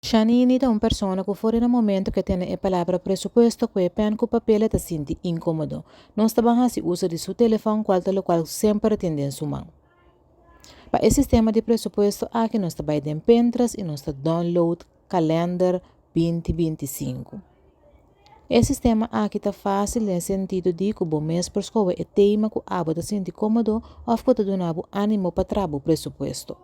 Shanini ta un persona ku for di na momento ku e tene e palabra presupuesto ku e pèn ku papel e ta sinti inkomodo. Nos ta ban hasi uso di su telefòn kual ta lokual semper e tin den su man. Pa e sistema di presupuesto aki nos ta bai den Pinterest i nos ta download kalènder 2025. E sistema aki ta fásil den sentido di ku bo mes por skohe e tema ku abo ta sinti kómodo òf ku ta duna bo ánimo pa traha bo presupuesto.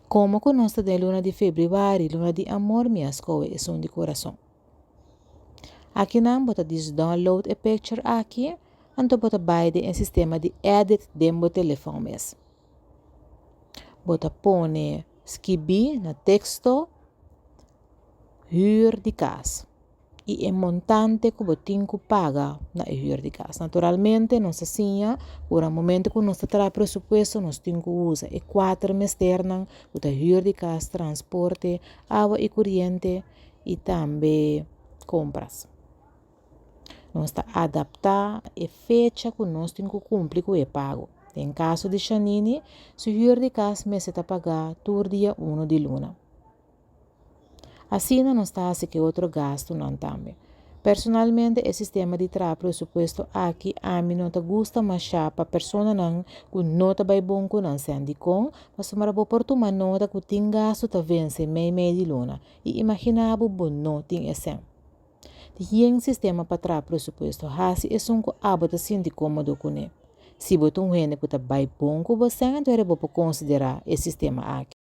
Komo ku nos ta den luna di febrüari, luna di amor, mi a skohe esun di kurason. Akinan bo ta dis download e picture aki, anto bo ta bai den e sistema di edit den bo telefòn mes. Bo ta pone skibí na teksto hür di kas i e montante ku bo tin ku paga na e hür di kas. Naturalmente nos ta siña ku na momento ku nos ta traha presupuesto nos tin ku usa e kuater mesternan ku ta hür di kas, transporte, awa i kuriente i tambe kompras. Nos ta adaptá e fecha ku nos tin ku kumpli ku e pago. Den kaso di Shanini, su hür di kas mester ta pagá tur dia uno di luna. Asina nos ta hasi ku e otro gastunan tambe. Personalmente e sistema di traha presupuesto aki ami no ta gusta mashá pa personanan ku no ta bai bon ku nan sèn. Dikon? Pasobra bo por tuma nota ku tin gastu ta vense meimei di luna i imaginá bo bo no tin e sèn. Tin yen sistema pa traha presupuesto, hasi esun ku abo ta sinti kómodo kuné. Si bo ta un hende ku ta bai bon ku bo sèn, anto bo por konsiderá e sistema aki.